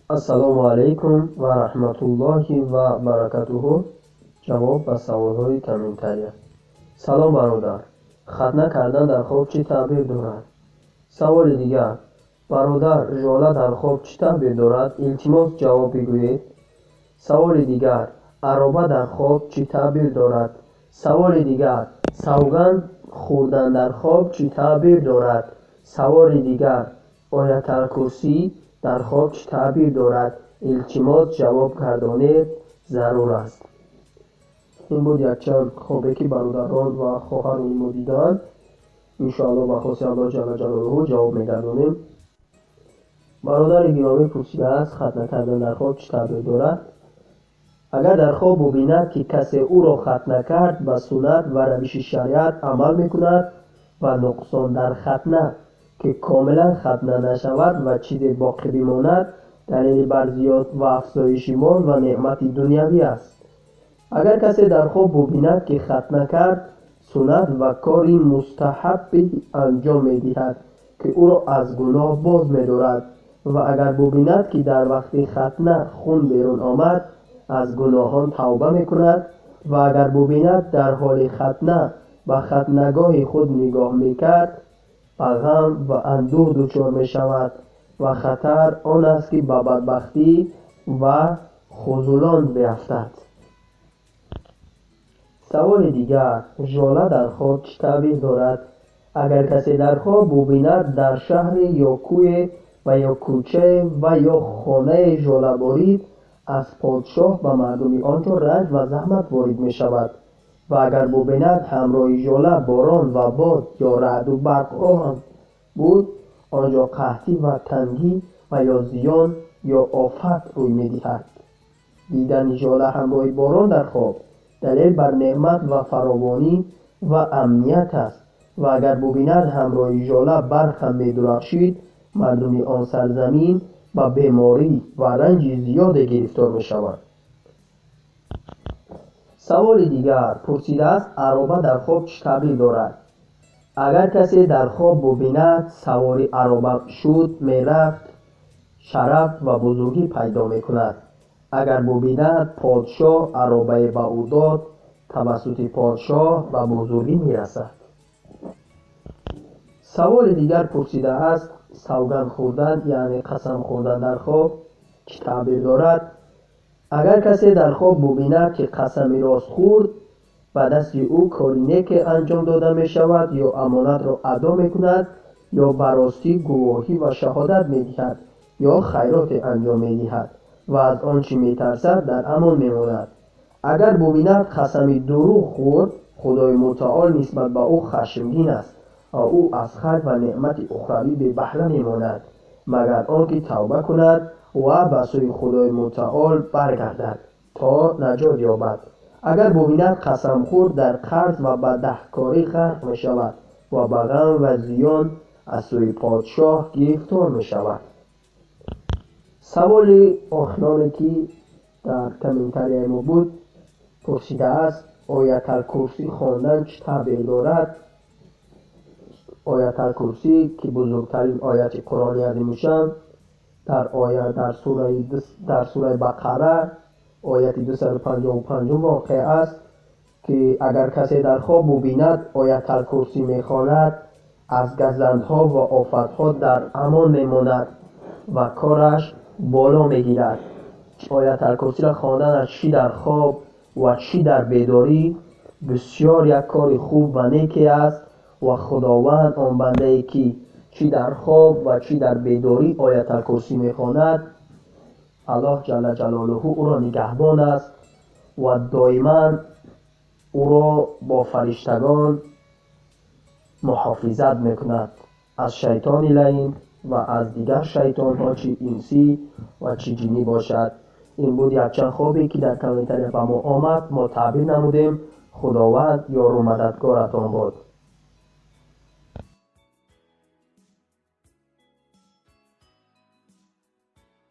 Ассалому алайкум ва раҳматуллоҳи ва баракатуҳу. Ҷавоб ба саволҳои комментария. Салом, бародар. Хатна кардан дар хоб чӣ таъбир дорад? Саволи дигар. Бародар, жола дар хоб чӣ таъбир дорад? Илтимос, ҷавоб бигӯед. Саволи дигар. Ароба дар хоб чӣ таъбир дорад? Саволи дигар. Савганд хӯрдан дар хоб чӣ таъбир дорад? Саволи дигар. Ояталкурсӣ дар хоб чӣ таъбир дорад? Илтимос, ҷавоб гардонед, зарур аст. Ин буд якчанд хобе, ки бародарон ва хоҳарони мо дидаанд. Иншоалло, ба хости Аллоҳ ҷалла ҷалолуҳу ҷавоб мегардонем. Бародари гиромӣ пурсидааст, хатна кардан дар хоб чӣ таъбир дорад? Агар дар хоб бубинад, ки касе ӯро хатна кард, ба суннат ва равиши шариат амал мекунад ва нуқсон дар хатна, ки комилан хатна нашавад ва чизе боқӣ бимонад, далели бар зиёд ва афзоиши мол ва неъмати дунявӣ аст. Агар касе дар хоб бубинад, ки хатна кард, суннат ва кори мустаҳаббе анҷом медиҳад, ки ӯро аз гуноҳ боз медорад, ва агар бубинад, ки дар вақти хатна хун берун омад, аз гуноҳон тавба мекунад, ва агар бубинад дар ҳоли хатна ба хатнагоҳи худ нигоҳ мекард, ба ғам ва андӯҳ дучор мешавад ва хатар он аст, ки ба бадбахтӣ ва хузулон биафтад. Саволи дигар. Жола дар хоб чӣ таъбир дорад? Агар касе дар хоб бубинад, дар шаҳре ё кӯе ва ё кӯчае ва ё хонае жола борид, аз подшоҳ ба мардуми он ҷо ранҷ ва заҳмат ворид мешавад. Ва агар бубинад ҳамроҳи жола борон ва бод ё раъду барқҳо ҳам буд, он ҷо қаҳтӣ ва тангӣ ва ё зиён ё офат рӯй медиҳад. Дидани жола ҳамроҳи борон дар хоб далел бар неъмат ва фаровонӣ ва амният аст. Ва агар бубинад ҳамроҳи жола барқ ҳам медурахшид, мардуми он сарзамин ба беморӣ ва ранҷи зиёде гирифтор мешаванд. Саволи дигар пурсидааст, ароба дар хоб чӣ таъбир дорад? Агар касе дар хоб бубинад савори ароба шуд, мерафт, шараф ва бузургӣ пайдо мекунад. Агар бубинад подшоҳ аробае ба ӯ дод, тавассути подшоҳ ба бузургӣ мерасад. Саволи дигар пурсидааст, савганд хӯрдан, яъне қасам хӯрдан дар хоб чӣ таъбир дорад? Агар касе дар хоб бубинад, ки қасами рост хӯрд, ба дасти ӯ кори неке анҷом дода мешавад, ё амонатро адо мекунад, ё ба ростӣ гувоҳӣ ва шаҳодат медиҳад, ё хайроте анҷом медиҳад ва аз он чӣ метарсад дар амон мемонад. Агар бубинад қасами дурӯғ хӯрд, Худои мутаол нисбат ба ӯ хашмгин аст ва ӯ аз хайр ва неъмати ухравӣ бебаҳра мемонад, магар он ки тавба кунад ва ба сӯи Худои мутаол баргардад то наҷот ёбад. Агар бубинад қасамхӯр дар қарз ва бадаҳкорӣ ғарқ мешавад ва ба ғам ва зиён аз сӯи подшоҳ гирифтор мешавад. Саволи охироне, ки дар комментарияи мо буд, пурсидааст, ояталкурсӣ хондан чӣ таъбир дорад? Ояталкурсӣ, ки бузургтарин ояти Қуръони азимушшаън, дар оя дар сураи Бақара ояти 255 воқеъ аст, ки агар касе дар хоб бубинад ояталкурсӣ мехонад, аз газандҳо ва офатҳо дар амон мемонад ва кораш боло мегирад. Ояталкурсиро хонданаш чӣ дар хоб ва чӣ дар бедорӣ бисёр як кори хуб ва неке аст ва Худованд он бандае, ки чӣ дар хоб ва чӣ дар бедорӣ ояталкурсӣ мехонад, Аллоҳ ҷалла ҷалолуҳу ӯро нигаҳбон аст ва доиман ӯро бо фариштагон муҳофизат мекунад аз шайтони лаин ва аз дигар шайтонҳо, чӣ инсӣ ва чӣ ҷинӣ бошад. Ин буд якчанд хобе, ки дар комментария ба мо омад, мо таъбир намудем. Худованд ёру мададгоратон бод.